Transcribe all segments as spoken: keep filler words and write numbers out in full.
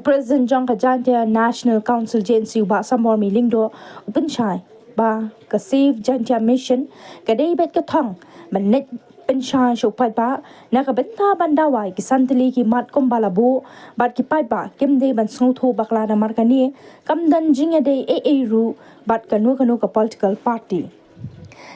President jong ka Jaintia National Council, J N C, u Bah Sambor Mih Lyngdoh, u pynshai ba ka Save Jaintia Mission ka dei beit ka thong ban leit pynshai sha u paidbah na ka bynta ban dawa ïa ki san tylli ki mat kumba la buh, bad ki paidbah kim dei ban sngewthuh bakla namar kane kam don jingïadei ei ei ruh bad kano kano ka political party.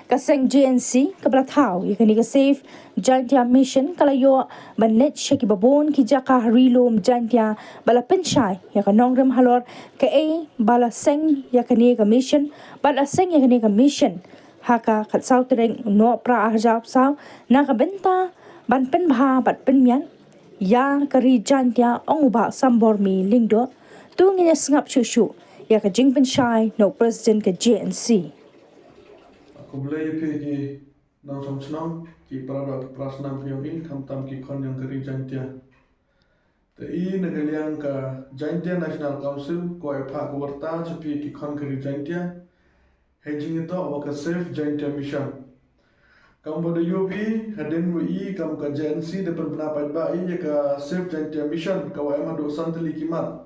Ka seng J N C kaba la thaw ïa kane ka Save Jaintia Mission ka la ïoh ban leit sha kiba bun ki jaka ha Ri Lum Jaintia ba la pynshai ïa ka nongrim halor kaei ba la seng ïa kane ka mission, bad la seng ïa kane ka mission ha ka khatsaw tarik Nohprah arhajar arphew saw na ka bynta ban pynbha bad pynmiat ïa ka ri Jaintia, ong u Bah Sambor Mih Lyngdoh. To ngin ïa sngap shuh shuh ïa ka jingpynshai na u President ka J N C. Khublei ïa phi ki nongshong shnong, ki para doh ki para snam ki ïong i, khamtam ki khon ïong ka ri Jaintia. Te i na ka liang ka Jaintia National Council, kwah ïa phah ka warta sha phi ki khon ka ri Jaintia hei jingïatoh wa ka Save Jaintia Mission. Kam wa da ïoh phi, hadien wa i kam ka J N C da pynbna paidbah i ïa ka Save Jaintia Mission, ka wa em haduh san tylli ki mat.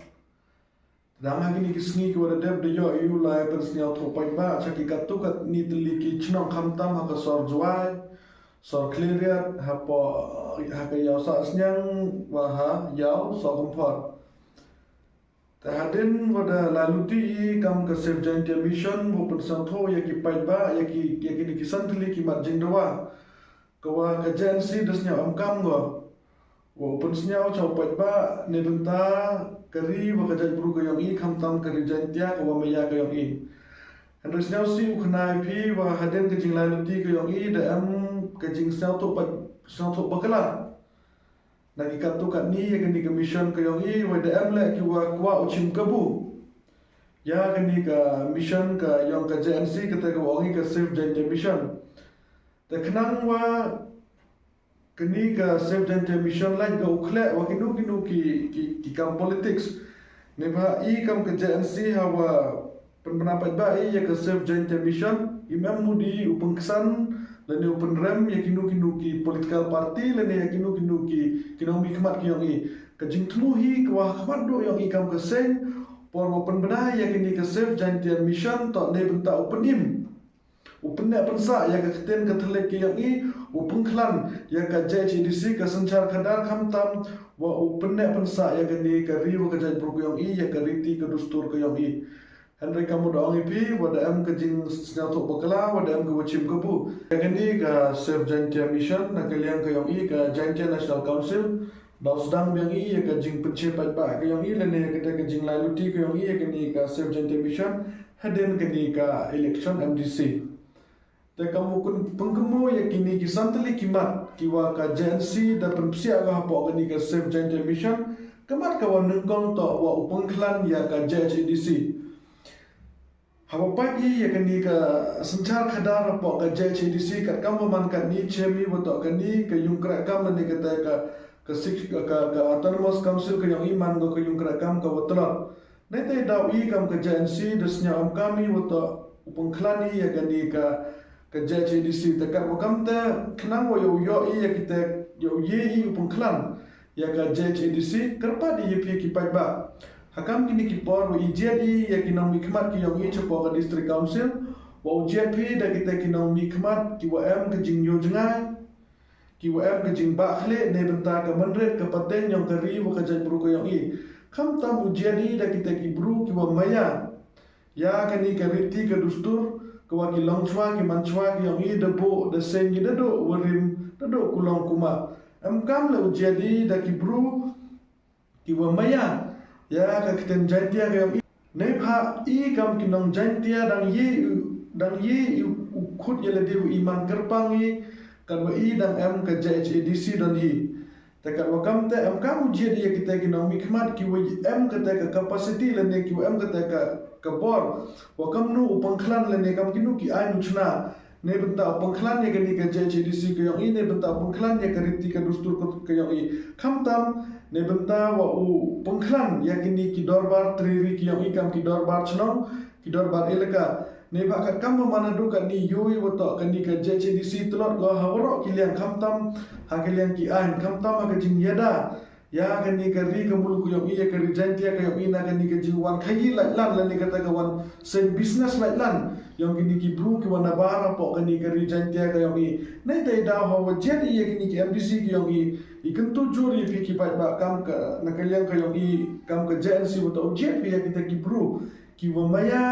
Tang ha kine ki sngi ki wa da dep da ïoh i u lai pynsngewthuh paidbah sha ki katto katne tylli ki chnong, khamtam ha ka sor Jowai, sor Khliehriat, hapoh ha ka Ïaw Sahsniang, wa ha Ïaw Sohkymphor. Te hadien wa da la luti i kam ka Save Jaintia Mission, wa u pynsngewthuh ïa ki paidbah ïa ki, ïa kine ki san tylli ki mat jingdawa ka wa ka J N C da sngew emkam ko. Wa u pynsngew sha u paidbah neibynta ka ri wa ka jaitbru ka ïong i, khamtam ka ri Jaintia ka wa maya ka ïong i. Hynrei sngewsih u khana i phi wa hadien ka jinglai luti ka ïong i da em ka jingsngewthuh pat, sngewthuh bakla na ki katto katne ïa kane ka mission ka ïong i, wa da em leh ki wa kwah u chim kabu ïa kane ka mission ka ïong ka J N C, kata ka wa ong i ka Save Jaintia Mission. Te khnang wa kane ka Save Jaintia Mission lait ka u khleh wa kino kino ki, ki, ki kam politics. Neibhah i kam ka J N C ha wa pynbna paidbah i ïa ka Save Jaintia Mission, im em mut i u pynksan lane u pynrem ïa kino kino ki political party lane ïa kino kino ki, ki nongmihkhmat ki ïong i. Ka jingthmu hi ka wa ha khmat duh ïong i kam ka seng, por wa pynbna ïa kane ka Save Jaintia Mission toh neibynta u pynim, u pynneh pynsah ïa ka ktien ka thylliej ka ïong i, u pynkhlaiñ ïa ka J H A D C, ka synshar khadar, khamtam wa u pynneh pynsah ïa kane ka ri wa ka jaitbru ka ïong i, ïa ka riti ka dustur ka ïong i. Hynrei kam wa da ong i phi, wa da em ka jingsngewthuh bakla, wa da em ka wa chim kabu. Ïa kane ka Save Jaintia Mission na ka liang ka ïong i ka Jaintia National Council, da u sdang biang i ïa ka jingpynshai paidbah ka ïong i lane ïa kata ka jinglai luti ka ïong i ïa kane ka Save Jaintia Mission hadien kane ka election M D C. Te kam wa u pynkynmaw ïa kine ki san tylli ki mat ki wa ka J N C da pynpsiah ka hapoh kane ka Save Jaintia Mission, ka mat ka wa nyngkong toh wa u pynkhlaiñ ïa ka J H A D C. Haba peit i ïa kane ka synshar khadar hapoh ka J H A D C, kat kam wa man katne, chem i wa toh kane ka ïung kreh kam lane kata ka, ka sik-, ka, ka Autonomous Council ka ïong i man ko ka ïung kreh kam ka wa tlot. Neitei da u i kam ka J N C da sngew emkam i wa toh u pynkhlaiñ i ïa kane ka, ka J H A D C. Te kat wa kam te khnang wa ïoh, ïoh i ïa kita, ïoh i u pynkhlaiñ ïa ka J H A D C, kyrpad i ïa phi ki paidbah. Ha kam kine ki por wa i jied i ïa ki nongmihkhmat ki ïong i chapoh ka District Council, wa u jied phi da kita ki nongmihkhmat ki wa em ka jingïoh jngai, ki wa em ka jingbah khlieh neibynta ka mynrit ka pateng ïong ka ri wa ka jaitbru ka ïong i. Khamtam u jied i da kita ki bru ki wa maya ïa kane ka riti ka dustur, ka wa ki longchwa ki manchwa ki ïong i, da buh da seng i, da duh warim, da duh kulong kumah. Emkam leh u jied i da ki bru ki wa maya ïa ka ktien Jaintia ka ïong i. Neibhah i kam ki nong Jaintia dang i, dang i u khut ïa lade wa i man kyrpang i, kat wa i dang em ka J H A D C don hi. Te kat wa kam te emkam u jied i ïa kita ki nongmihkhmat ki wa em kata ka capacity lane ki wa em kata ka, ka bor wa kamno u pynkhlaiñ lane kam kino ki aiñ u chna neibynta u pynkhlaiñ ïa kane ka J H A D C ka ïong i, neibynta u pynkhlaiñ ïa ka riti ka dustur ka, ka ïong i. Khamtam neibynta wa u pynkhlaiñ ïa kine ki dorbar tri ri ki ïong i, kam ki dorbar chnong, ki dorbar elaka. Neibhah kat kam wa man haduh katne ïoh i wa toh kane ka J H A D C tlot ko ha waroh ki liang, khamtam ha ki liang ki aiñ, khamtam ha ka jingïada ïa kane ka ri ka muluk ka ïong i, ïa ka ri Jaintia ka ïong i, na kane ka jingwan khaïi laitlan lane kata ka wan seng business laitlan ïong kine ki bru ki wan nabar hapoh kane ka ri Jaintia ka ïong i. Nangta i daw hawa jied i ïa kine ki M D C ki ïong i, i kyntu jur ïa phi ki paidbah kam ka, na ka liang ka ïong i, kam ka J N C, wat u jied phi ïa kita ki bru ki wa maïa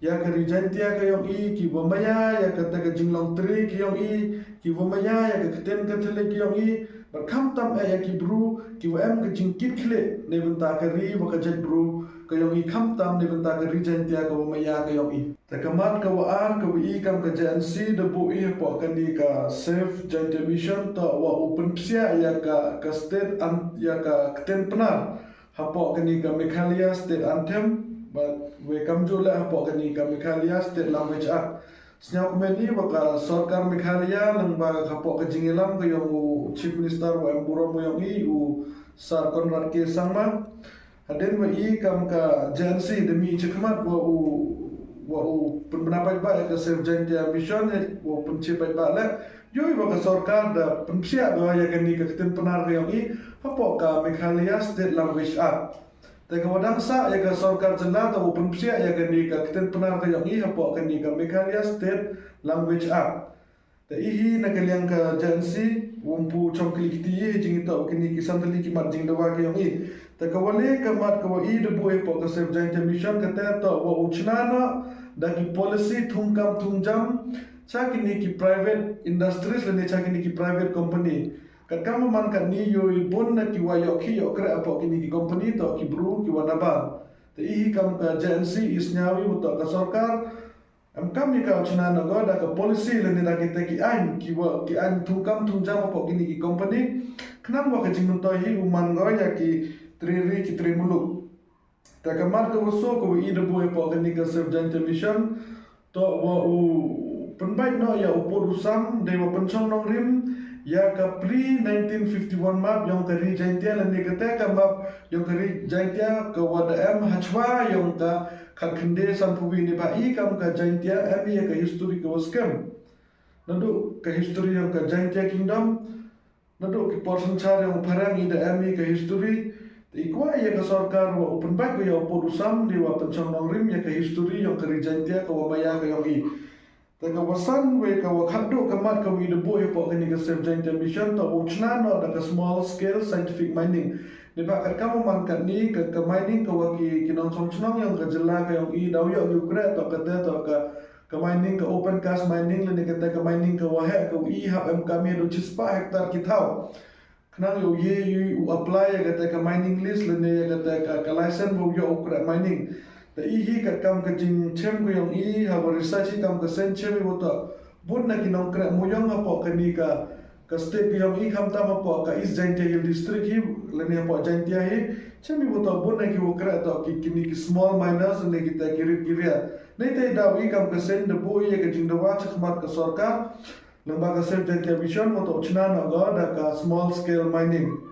ïa ka ri Jaintia ka ïong i, ki wa maïa ïa kata ka jinglong tre ki ïong i, ki wa maïa ïa ka ktien Katholik ki ïong i, bad khamtam eh ïa ki bru ki wa em ka jingkit khlieh neibynta ka ri wa ka jaitbru ka ïong i, khamtam neibynta ka ri Jaintia ka wa maïa ka ïong i. Te ka mat ka wa ar ka wa i, kam ka J N C da buh i hapoh kane ka Save Jaintia Mission, to wa u pynpsiah ïa ka, ka state an, ïa ka ktien Pnar hapoh kane ka Meghalaya State Anthem, bad wei kamjooh leh hapoh kane ka Meghalaya State Language Act. Sñiaw kmen i wa ka sorkar Meghalaya lyngba hapoh ka jingïalam ka ïong u Chief Minister wa em burom ïong i, u Sir Conrad K Sangma, hadien wa i kam ka J N C da mih chakhmat wa u, wa u pynbna paidbah ïa ka Save Jaintia Mission, wa u pynche paidbah leh, ïoh i wa ka sorkar da pynpsiah ko ïa kane ka ktien Pnar ka ïong i hapoh ka Meghalaya State Language Act. Te ka wa dang sah ïa ka sorkar jylla da wa u pynpsiah ïa kane ka ktien Pnar ka ïong i hapoh kane ka Meghalaya State Language Act. Te i hi na ka liang ka J N C, wym pu chong kli kti i jingitoh kine ki san tylli ki mat jingdawa ka ïong i. Te ka wa le ka mat ka wa i da buh i hapoh ka Save Jaintia Mission, kata to wa u chna noh da ki policy thungkam thungjam cha kine ki private industries lane cha kine ki private company. Katkam wa man katni, ïoh i bun na ki wa ïoh ki ïoh kreh hapoh kine ki company to ki bru ki wa nabar. Te i hi kam ka J N C i sñiaw i wa to ka sorkar em kam i ka u chna noh ko da ka policy lane da kita ki aiñ ki wa, ki aiñ thungkam thungjam hapoh kine ki company, khnang wa ka jingmyntoi hi u man ko ïa ki tre ri ki tre muluk. Te ka mat ka wa soo ka wa i da buh i hapoh kane ka Save Jaintia Mission, to wa u pynbeit noh ïa u pud u sam dei wa pynchong nongrim ïa ka pre nineteen fifty-one map ïong ka ri Jaintia lane kata ka map ïong ka ri Jaintia ka wa da em hachwa ïong ka khatkhyndai sanphew wi, neibhah i kam ka Jaintia em ïa ka history ka wa skhem. Naduh ka history ïong ka Jaintia Kingdom, naduh ki por synshar ïong phareng i da em i ka history. Te i kwah ïa ka sorkar wa u pynbeit ko ïa u pud u sam dei wa pynchong nongrim ïa ka history ïong ka ri Jaintia ka wa maïa ka ïong i. Te ka wa san wei ka wa khatduh ka mat ka wa i da buh i hapoh kane ka Save Jaintia Mission, to u chna noh da ka small scale scientific mining. Neibhah katkam wa man katni ka, ka mining ka wa ki, ki nongchong chnong ïong ka jylla ka ïong i daw ïoh ki u kreh to kata to ka, ka mining ka open cast mining lane kata ka mining ka wa heh ka wa i hap em kam ïa u chispah hektar ki thaw. Khnang ïa u ye u apply ïa kata ka mining lease lane ïa kata ka, ka license wa u ïoh u kreh mining. Te i hi katkam ka jingchem ka ïong i ha wa research i kam ka seng chem i wa to bun na ki nongkreh muyong hapoh kane ka, ka state ka ïong i, khamtam hapoh ka East Jaintia Hill District hi lane hapoh Jaintia hi. Chem i wa to bun na ki wa kreh to ki, kine ki small miners lane kita ki rit ki riat. Neita i daw i kam ka seng da buh ïa ka jingdawa chakhmat ka sorkar lyngba ka Save Jaintia Mission wa to u chna noh ko da ka small scale mining.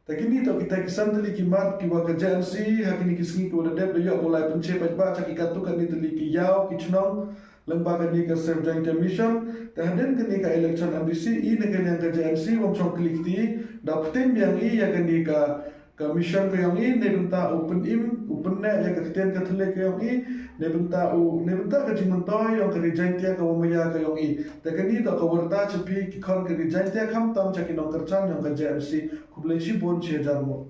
Te kine to kita ki san tylli ki mat ki wa ka J N C ha kine ki sngi ki wa da dep da ïoh u lai pynche paidbah cha ki katto katne tylli ki ïaw ki chnong lyngba kane ka Save Jaintia Mission. Te hadien kane ka election M D C i na ka liang ka J N C wym chong kli kti, da pyntim biang i ïa kane ka, ka mission ka ïong i neibynta u pynim, u pynneh ïa ka ktien Katholik ka ïong i, neibynta u, neibynta ka jingmyntoi ïong ka ri Jaintia ka wa maïa ka ïong i. Te kane to ka warta cha phi ki khon ka ri Jaintia khamtam cha ki nongkyrchan ïong ka J N C. Khublei shibun, shi hajar nguh.